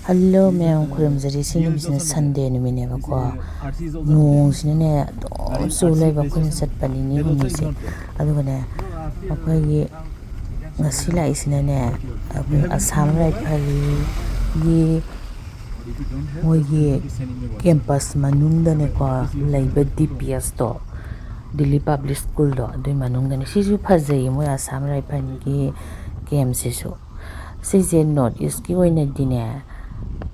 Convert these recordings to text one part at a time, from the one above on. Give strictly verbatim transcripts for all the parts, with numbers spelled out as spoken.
Hello ꯃꯌꯥꯝ, ꯈꯨꯔꯨꯝꯖꯔꯤ꯫ ꯁꯤ ꯅꯨꯃꯤꯠꯁꯤꯅ ꯁꯟꯗꯦ ꯅꯨꯃꯤꯠꯅꯦꯕꯀꯣ꯫ ꯅꯣꯡꯁꯤꯅꯅꯦ ꯑꯗꯨꯝ ꯆꯨ ꯂꯩꯕ, ꯑꯩꯈꯣꯏꯅ ꯆꯠꯄ ꯅꯤꯅꯤ ꯍꯨꯝꯅꯤꯁꯦ꯫ ꯑꯗꯨꯒꯅꯦ, ꯑꯩꯈꯣꯏꯒꯤ ꯉꯁꯤ ꯂꯥꯛꯏꯁꯤꯅꯅꯦ, ꯑꯩꯈꯣꯏ ꯑꯁꯥꯝ ꯔꯥꯏꯐꯜꯒꯤ ꯃꯣꯏꯒꯤ ꯀꯦꯝꯄꯁ ꯃꯅꯨꯡꯗꯅꯦꯀꯣ ꯂꯩꯕ ꯗꯤ ꯄꯤ ꯑꯦꯁꯇꯣ, ꯗꯤꯜꯂꯤ ꯄꯕ꯭ꯂꯤꯛ ꯁ꯭ꯀꯨꯜꯗꯣ, ꯑꯗꯨꯏ ꯃꯅꯨꯡꯗꯅꯦ꯫ ꯁꯤꯁꯨ ꯐꯖꯩꯌꯦ, ꯃꯣꯏ ꯑꯁꯥꯝ ꯔꯥꯏꯐꯜꯒꯤ ꯀꯦꯝꯁꯤꯁꯨ꯫ ꯁꯤꯁꯦ ꯅꯣꯔꯠ ꯏꯁꯀꯤ ꯑꯣꯏꯅꯗꯤꯅꯦ,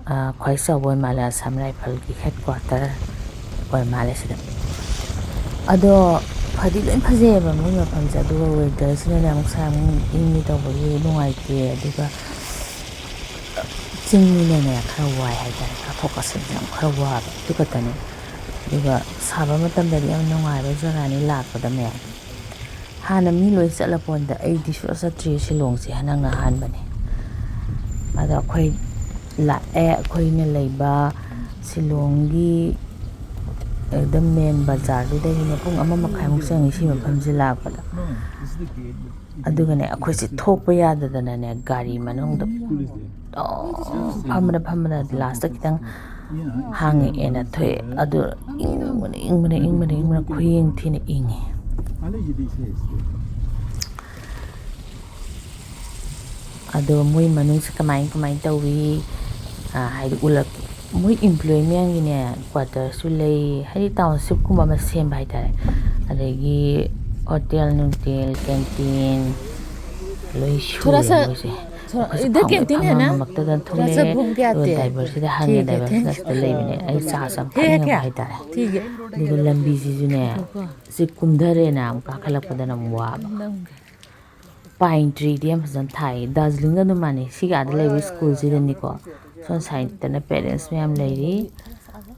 ꯑ, ꯈ꯭ꯋꯥꯏ ꯆꯥꯎꯕ ꯑꯣꯏ ꯃꯥꯜꯂꯦ, ꯑꯁꯥꯝ ꯔꯥꯏꯐꯜꯒꯤ ꯍꯦꯠ ꯀ꯭ꯋꯥꯇꯔ ꯑꯣꯏ ꯃꯥꯜꯂꯦ ꯁꯤꯗ꯫ ꯑꯗꯣ ꯐꯗꯤ ꯂꯣꯏ ꯐꯖꯩꯌꯦꯕ ꯃꯣꯏ ꯃꯐꯝꯁꯦ, ꯑꯗꯨꯒ ꯋꯦꯗꯔꯁꯤꯅꯅꯦ ꯑꯃꯨꯛ ꯁꯥꯏ ꯑꯃꯨꯛ ꯏꯪꯉꯤ ꯇꯧꯕꯒꯤ ꯅꯨꯡꯉꯥꯏꯇꯦ꯫ ꯑꯗꯨꯒ ꯆꯤꯡꯅꯤꯅꯅꯦ ꯈꯔ ꯋꯥꯏ ꯍꯥꯏꯇꯥꯔꯦ, ꯀꯥꯊꯣꯛ ꯀꯥꯁꯤꯟꯁꯦ ꯌꯥꯝ ꯈꯔ ꯋꯥꯕ ꯑꯗꯨ ꯈꯛꯇꯅꯤ꯫ ꯑꯗꯨꯒ ꯁꯥꯕ ꯃꯇꯝꯗꯗꯤ ꯌꯥꯝ ꯅꯨꯡꯉꯥꯏꯕ ꯖꯒꯥꯅꯤ ꯂꯥꯛꯄꯗ ꯃꯌꯥꯝ꯫ ꯍꯥꯟꯅ ꯃꯤ ꯂꯣꯏ ꯆꯠꯂꯄꯣꯟꯗ ꯑꯩꯗꯤ ꯁꯨꯡꯆꯠ ꯆꯠꯇ꯭ꯔꯤ, ꯁꯤꯂꯣꯡꯁꯦ ꯍꯟꯗꯛꯅ ꯑꯍꯥꯟꯕꯅꯤ꯫ ꯑꯗꯣ ꯑꯩꯈꯣꯏ ꯂꯥꯛꯑꯦ, ꯑꯩꯈꯣꯏꯅ ꯂꯩꯕ ꯁꯤꯂꯣꯡꯒꯤ ꯑꯦꯛꯗꯝ ꯃꯦꯟ ꯕꯖꯥꯔꯗꯨꯗꯒꯤꯅ ꯄꯨꯡ ꯑꯃ ꯃꯈꯥꯏꯃꯨꯛ ꯆꯪꯉꯤ ꯁꯤ ꯃꯐꯝꯁꯦ ꯂꯥꯛꯄꯗ꯫ ꯑꯗꯨꯒꯅꯦ ꯑꯩꯈꯣꯏꯁꯦ ꯊꯣꯛꯄ ꯌꯥꯗꯗꯅꯅꯦ ꯒꯥꯔꯤ ꯃꯅꯨꯡꯗ ꯑꯗꯨꯝ ꯐꯝꯕꯅ ꯐꯝꯕꯅ ꯂꯥꯁꯇ ꯈꯤꯇꯪ ꯍꯥꯡꯉꯛꯑꯦꯅ ꯊꯣꯛꯑꯦ꯫ ꯑꯗꯨ ꯏꯪꯕꯅ ꯏꯪꯕꯅ ꯏꯪꯕꯅ ꯏꯪꯕꯅ ꯈꯨꯌꯦꯡ ꯊꯤꯅ ꯏꯪꯉꯤ꯫ ꯑꯗꯣ ꯃꯣꯏ ꯃꯅꯨꯡꯁꯦ ꯀꯃꯥꯏ ꯀꯃꯥꯏ ꯇꯧꯏ? ꯑ, ꯍꯥꯏꯗꯤ ꯎꯠꯂꯛꯀꯦ꯫ ꯃꯣꯏ ꯏꯝꯄ꯭ꯂꯣꯌꯤ ꯃꯌꯥꯝꯒꯤꯅꯦ ꯀ꯭ꯋꯥꯇꯔꯁꯨ ꯂꯩ, ꯍꯥꯏꯗꯤ ꯇꯥꯎꯟꯁꯤꯞꯀꯨꯝꯕ ꯑꯃ ꯁꯦꯝꯕ ꯍꯥꯏꯇꯥꯔꯦ꯫ ꯑꯗꯒꯤ ꯍꯣꯇꯦꯜ ꯅꯨꯡꯇꯦꯜ, ꯀꯦꯟꯇꯤꯟ ꯂꯣꯏ ꯁꯨꯔꯦ ꯊꯣꯔꯥ ꯁꯥ, ꯃꯣꯏꯁꯦ꯫ ꯊꯣꯔꯥ, ꯑꯩꯈꯣꯏꯁꯦ ꯏꯙꯔ ꯐꯝ-, ꯀꯦꯟꯇꯤꯟ ꯍꯦ ꯅꯥ? ꯐꯝꯐꯝ ꯑꯃꯃꯛꯇꯗ ꯊꯣꯔꯥ ꯁꯥ ꯊꯣꯛꯂꯛꯑꯦ꯫ ꯘꯨꯝ ꯀꯦ ꯑꯗꯨꯒ ꯑꯥꯇꯦ ꯍꯦ꯫ ꯗ꯭ꯔꯥꯏꯚꯔꯁꯤꯗ ꯍꯪꯉꯦ, ꯊꯤꯛ ꯍꯦ, ꯗ꯭ꯔꯥꯏꯚꯔꯁꯤꯅ ꯊꯦꯡꯛ ꯌꯨ꯫ ꯁꯤꯗ ꯂꯩꯕꯅꯦ, ꯑꯩ ꯆꯥ ꯑꯁ ꯌꯥꯝ ꯊꯛꯅꯤꯡꯉꯕ ꯍꯥꯏꯇꯥꯔꯦ꯫ ꯊꯤꯛ ꯍꯦ꯫ ꯑꯗꯨꯒ ꯂꯝꯕꯤꯁꯤꯁꯨꯅꯦ, ꯉꯥꯏꯈꯣꯀꯣ꯫ ꯁꯤ ꯀꯨꯝꯊꯔꯦꯅ ꯑꯃꯨꯛ ꯀꯥꯈꯠꯂꯛꯄꯗꯅ ꯑꯃꯨꯛ ꯋꯥꯕ꯫ ꯅꯝꯒꯦ꯫ ꯄꯥꯏꯟ ꯇ꯭ꯔꯤꯗꯤ ꯌꯥꯝ ꯐꯖꯅ ꯊꯥꯏ꯫ ꯗꯥꯔꯖꯤꯂꯤꯡꯒ ꯑꯗꯨꯝ ꯃꯥꯟꯅꯩ꯫ ꯁꯤꯒ ꯑꯥꯗ ꯂꯩꯕ ꯁ꯭ꯀꯨꯜꯁꯤꯗꯅꯤꯀꯣ꯫ ꯁꯣꯝ ꯁꯥꯏꯠꯇꯅ ꯄꯦꯔꯦꯟꯁ ꯃꯌꯥꯝ ꯂꯩꯔꯤ꯫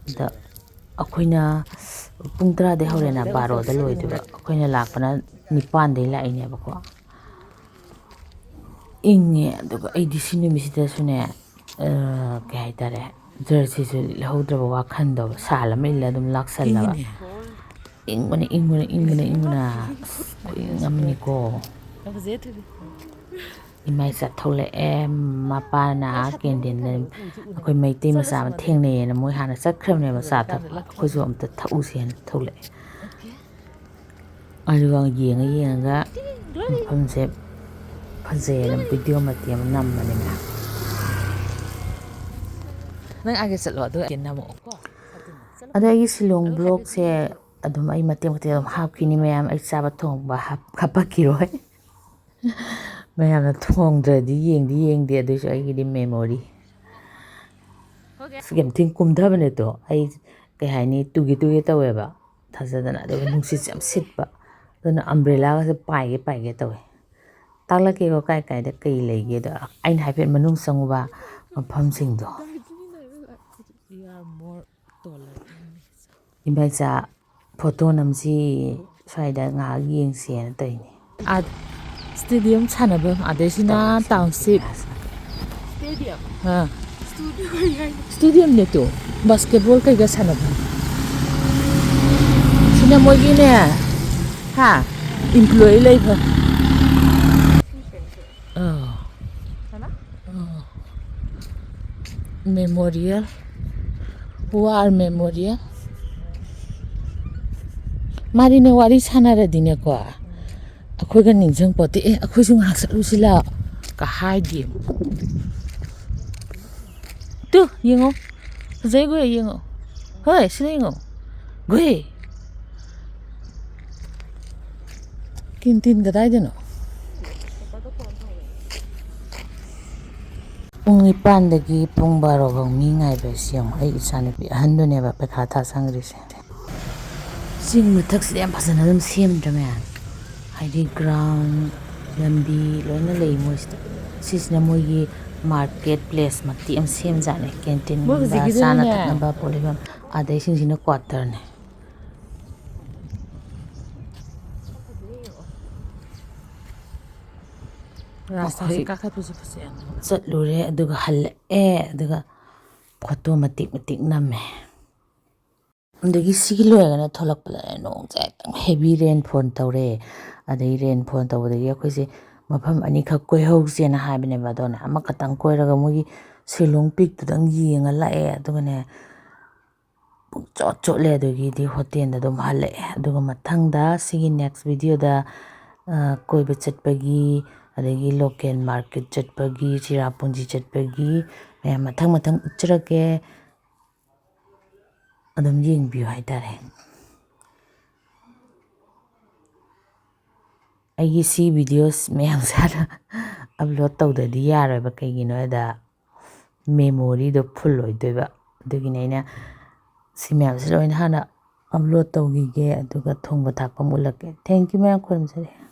ꯑꯗ ꯑꯩꯈꯣꯏꯅ ꯄꯨꯡ ꯇꯔꯥꯗꯩ ꯍꯧꯔꯦꯅ, ꯕꯥꯔꯣꯗ ꯂꯣꯏꯗꯣꯏꯕ꯫ ꯑꯩꯈꯣꯏꯅ ꯂꯥꯛꯄꯅ ꯅꯤꯄꯥꯟꯗꯩ ꯂꯥꯛꯏꯅꯦꯕꯀꯣ꯫ ꯏꯪꯉꯦ꯫ ꯑꯗꯨꯒ ꯑꯩꯗꯤ ꯁꯤ ꯅꯨꯃꯤꯠꯁꯤꯗꯁꯨꯅꯦ, ꯑ, ꯀꯩ ꯍꯥꯏꯇꯥꯔꯦ, ꯖꯔꯁꯤꯁꯨ ꯂꯤꯠꯍꯧꯗ꯭ꯔꯕ ꯋꯥꯈꯟꯗꯣ ꯁꯥꯜ ꯑꯃ ꯏꯜꯂ ꯑꯗꯨꯝ ꯂꯥꯛꯁꯜꯂꯕ꯫ ꯏꯪꯉꯤꯅꯦ꯫ ꯏꯪꯕꯅ, ꯏꯪꯕꯅ, ꯏꯪꯕꯅ, ꯏꯪꯕꯅ꯫ ꯑꯁ, ꯈꯨꯏꯪ ꯑꯃꯅꯤꯀꯣ꯫ ꯌꯥꯝ ꯐꯖꯩ, ꯊꯣꯏꯕꯤ꯫ ꯏꯃꯥ ꯏꯆꯥ ꯊꯣꯛꯂꯛꯑꯦ꯫ ꯃꯄꯥꯅ ꯀꯦꯟꯇꯤꯟꯗ ꯑꯩꯈꯣꯏ ꯃꯩꯇꯩ ꯃꯆꯥ ꯑꯃ ꯊꯦꯡꯅꯩꯌꯦꯅ ꯃꯣꯏ ꯍꯥꯟꯅ ꯆꯠꯈ꯭ꯔꯕꯅꯦꯕ ꯆꯥ ꯊꯛꯄ, ꯑꯩꯈꯣꯏꯁꯨ ꯑꯝꯇ ꯊꯛꯎꯁꯦꯅ ꯊꯣꯛꯂꯛꯑꯦ꯫ ꯑꯗꯨꯒ ꯌꯦꯡꯉ ꯌꯦꯡꯉꯒ ꯃꯐꯝꯁꯦ ꯐꯖꯩꯌꯦꯅ ꯚꯤꯗꯤꯑꯣ ꯃꯇꯦꯛ ꯑꯃ ꯅꯝꯕꯅꯦ ꯃꯌꯥꯝ꯫ ꯅꯪ ꯑꯥꯒꯦ ꯆꯠꯂꯣ, ꯑꯗꯨꯒ ꯑꯩꯒꯤ ꯅꯝꯃꯛꯑꯣꯀꯣ꯫ ꯑꯗꯣ ꯑꯩꯒꯤ ꯁꯤꯂꯣꯡ ꯕ꯭ꯂꯣꯛꯁꯦ ꯑꯗꯨꯝ ꯑꯩ ꯃꯇꯦꯛ ꯃꯇꯦꯛ ꯑꯗꯨꯝ ꯍꯥꯞꯈꯤꯅꯤ ꯃꯌꯥꯝ꯫ ꯑꯩ ꯆꯥꯕ ꯊꯣꯡꯕ ꯍꯥꯞ-, ꯍꯥꯞꯄꯛꯈꯤꯔꯣꯏ꯫ ꯃꯌꯥꯝꯅ ꯊꯣꯡꯗ꯭ꯔꯗꯤ ꯌꯦꯡꯗꯤ ꯌꯦꯡꯗꯦ, ꯑꯗꯨꯏꯁꯨ ꯑꯩꯒꯤꯗꯤ ꯃꯦꯃꯣꯔꯤ꯫ ꯑꯁ, ꯌꯥꯝ ꯊꯤꯅ ꯀꯨꯝꯊꯕꯅꯦ ꯑꯗꯣ꯫ ꯑꯩ ꯀꯩ ꯍꯥꯏꯅꯤ, ꯇꯨꯒꯦ ꯇꯨꯒꯦ ꯇꯧꯋꯦꯕ, ꯊꯥꯖꯗꯅ꯫ ꯑꯗꯨꯒ ꯅꯨꯡꯁꯤꯠꯁꯦ ꯌꯥꯝ ꯁꯤꯠꯄ, ꯑꯗꯨꯅ ꯑꯝꯕ꯭ꯔꯦꯂꯥꯒꯁꯦ ꯄꯥꯏꯒꯦ ꯄꯥꯏꯒꯦ ꯇꯧꯋꯦ꯫ ꯇꯥꯛꯂꯛꯀꯦꯀꯣ, ꯀꯥꯏ ꯀꯥꯏꯗ ꯀꯩ ꯂꯩꯒꯦꯗꯣ꯫ ꯑꯩꯅ ꯍꯥꯏꯐꯦꯠ ꯃꯅꯨꯡ ꯆꯪꯉꯨꯕ ꯃꯐꯝꯁꯤꯡꯗꯣ꯫ ꯏꯃꯥ ꯏꯆꯥ ꯐꯣꯇꯣ ꯅꯝꯁꯤ, ꯁ꯭ꯋꯥꯏꯗ ꯉꯥꯏꯍꯥꯛ ꯌꯦꯡꯁꯦꯅ ꯇꯧꯔꯤꯅꯦ꯫ ꯑꯥ, ꯁ꯭ꯇꯦꯗꯤꯌꯝ ꯁꯥꯟꯅꯐꯝ, ꯑꯗꯩꯁꯤꯅ ꯇꯥꯎꯟꯁꯤꯞ꯫ ꯑꯥ꯫ ꯁ꯭ꯇꯦꯗꯤꯌꯝꯅꯦ ꯇꯨ, ꯕꯥꯁꯀꯦꯠꯕꯣꯜ ꯀꯩꯀꯥ ꯁꯥꯟꯅꯐꯝ꯫ ꯁꯤꯅ ꯃꯣꯏꯒꯤꯅꯦ, ꯍꯥ, ꯏꯝꯄ꯭ꯂꯣꯌꯤ ꯂꯩꯐꯝ꯫ ꯑꯥ꯫ ꯑꯥ꯫ Memorial, war memorial. ꯃꯥꯗꯤꯅꯦ, ꯋꯥꯔꯤ ꯁꯥꯟꯅꯔꯗꯤꯅꯦꯀꯣ, ꯑꯩꯈꯣꯏꯒ ꯅꯤꯡꯁꯤꯡꯄꯣꯠꯇꯦ꯫ "ꯑꯦ, ꯑꯩꯈꯣꯏꯁꯨ ꯉꯥꯏꯍꯥꯛ ꯆꯠꯂꯨꯁꯤ ꯂꯥꯎ" ꯀ ꯍꯥꯏꯗꯦ꯫ ꯇꯨ, ꯌꯦꯡꯉꯣ꯫ ꯐꯖꯩ ꯒꯣꯏ, ꯌꯦꯡꯉꯣ꯫ ꯍꯣꯏ, ꯁꯤꯗ ꯌꯦꯡꯉꯣ꯫ ꯒꯣꯏ꯫ ꯀꯦꯟꯇꯤꯟ ꯀꯗꯥꯏꯗꯅꯣ? ꯄꯨꯡ ꯅꯤꯄꯥꯟꯗꯒꯤ ꯄꯨꯡ ꯕꯥꯔꯣ ꯐꯥꯎ ꯃꯤ ꯉꯥꯏꯕꯁꯤ ꯌꯦꯡꯉꯣ꯫ ꯑꯩ ꯏꯆꯥꯅꯨꯄꯤ ꯑꯍꯟꯗꯨꯅꯦꯕ ꯄꯩꯈꯥ ꯊꯥ ꯆꯪꯈ꯭ꯔꯤꯁꯦ꯫ ꯆꯤꯡ ꯃꯊꯛꯁꯤꯗ ꯌꯥꯝ ꯐꯖꯅ ꯑꯗꯨꯝ ꯁꯦꯝꯗ꯭ꯔꯥ ꯃꯌꯥꯝ? ꯍꯥꯏꯗꯤ ꯒ꯭ꯔꯥꯎꯟ, ꯂꯝꯕꯤ ꯂꯣꯏꯅ ꯂꯩ ꯃꯣꯏꯁꯤꯗ꯫ ꯁꯤꯁꯤꯅ ꯃꯣꯏꯒꯤ ꯃꯥꯔꯀꯦꯠ ꯄ꯭ꯂꯦꯁ ꯃꯇꯦꯛ ꯑꯃ ꯁꯦꯝꯖꯥꯠꯅꯦ꯫ ꯀꯦꯟꯇꯤꯟꯒꯨꯝꯕ, ꯆꯥꯅ ꯊꯛꯅꯕ ꯄꯣꯠ ꯂꯩꯐꯝ, ꯑꯗꯩꯁꯤꯡꯁꯤꯅ ꯀ꯭ꯋꯥꯇꯔꯅꯦ꯫ ꯔꯥꯁꯇꯥꯁꯦ ꯑꯩꯈꯣꯏ ꯀꯥꯈꯠꯄꯁꯦ ꯐꯖꯩ ꯌꯥꯝꯅ꯫ ꯆꯠꯂꯨꯔꯦ, ꯑꯗꯨꯒ ꯍꯜꯂꯛꯑꯦ, ꯑꯗꯨꯒ ꯐꯣꯇꯣ ꯃꯇꯦꯛ ꯃꯇꯦꯛ ꯅꯝꯃꯦ꯫ ꯑꯗꯒꯤ ꯁꯤꯒꯤ ꯂꯣꯏꯔꯒꯅ ꯊꯣꯛꯂꯛꯄꯗꯅꯦ ꯅꯣꯡꯁꯦ ꯍꯦꯛꯇ ꯍꯦꯕꯤ ꯔꯦꯟꯐꯣꯜ ꯇꯧꯔꯦ꯫ ꯑꯗꯩ ꯔꯦꯟꯐꯣꯜ ꯇꯧꯕꯗꯒꯤ ꯑꯩꯈꯣꯏꯁꯦ ꯃꯐꯝ ꯑꯅꯤꯈꯛ ꯀꯣꯏꯍꯧꯁꯦꯅ ꯍꯥꯏꯕꯅꯦꯕ꯫ ꯑꯗꯣꯅꯦ, ꯑꯃꯈꯛꯇꯪ ꯀꯣꯏꯔꯒ ꯃꯣꯏꯒꯤ ꯁꯤꯂꯣꯡ ꯄꯤꯛꯇꯨꯗꯪ ꯌꯦꯡꯉ ꯂꯥꯛꯑꯦ꯫ ꯑꯗꯨꯒꯅꯦ, ꯄꯨꯡꯆꯣꯠ ꯆꯣꯠꯂꯦ꯫ ꯑꯗꯨꯒꯤꯗꯤ ꯍꯣꯇꯦꯜꯗ ꯑꯗꯨꯝ ꯍꯜꯂꯛꯑꯦ꯫ ꯑꯗꯨꯒ ꯃꯊꯪꯗ ꯁꯤꯒꯤ next videoꯗ, ꯑ, ꯀꯣꯏꯕ ꯆꯠꯄꯒꯤ, ꯑꯗꯒꯤ local market ꯆꯠꯄꯒꯤ, ꯆꯤꯔꯥꯄꯨꯟꯖꯤ ꯆꯠꯄꯒꯤ ꯃꯌꯥꯝ ꯃꯊꯪ ꯃꯊꯪ ꯎꯠꯆꯔꯛꯀꯦ꯫ ꯑꯗꯨꯝ ꯌꯦꯡꯕꯤꯌꯨ ꯍꯥꯏꯇꯥꯔꯦ꯫ ꯑꯩꯒꯤ ꯁꯤ videos ꯃꯌꯥꯝꯁꯦ ꯍꯥꯟꯅ upload ꯇꯧꯗ꯭ꯔꯗꯤ ꯌꯥꯔꯣꯏꯕ꯫ ꯀꯩꯒꯤꯅꯣ ꯍꯥꯏꯗ memoryꯗꯣ full ꯑꯣꯏꯗꯣꯏꯕ꯫ ꯑꯗꯨꯒꯤꯅꯦ ꯑꯩꯅ ꯁꯤ ꯃꯌꯥꯝꯁꯦ ꯂꯣꯏꯅ ꯍꯥꯟꯅ upload ꯇꯧꯈꯤꯒꯦ, ꯑꯗꯨꯒ ꯊꯣꯡꯕ ꯊꯥꯛꯄ ꯑꯃ ꯎꯠꯂꯛꯀꯦ꯫ Thank you ꯃꯌꯥꯝ, ꯈꯨꯔꯨꯝꯖꯔꯤ꯫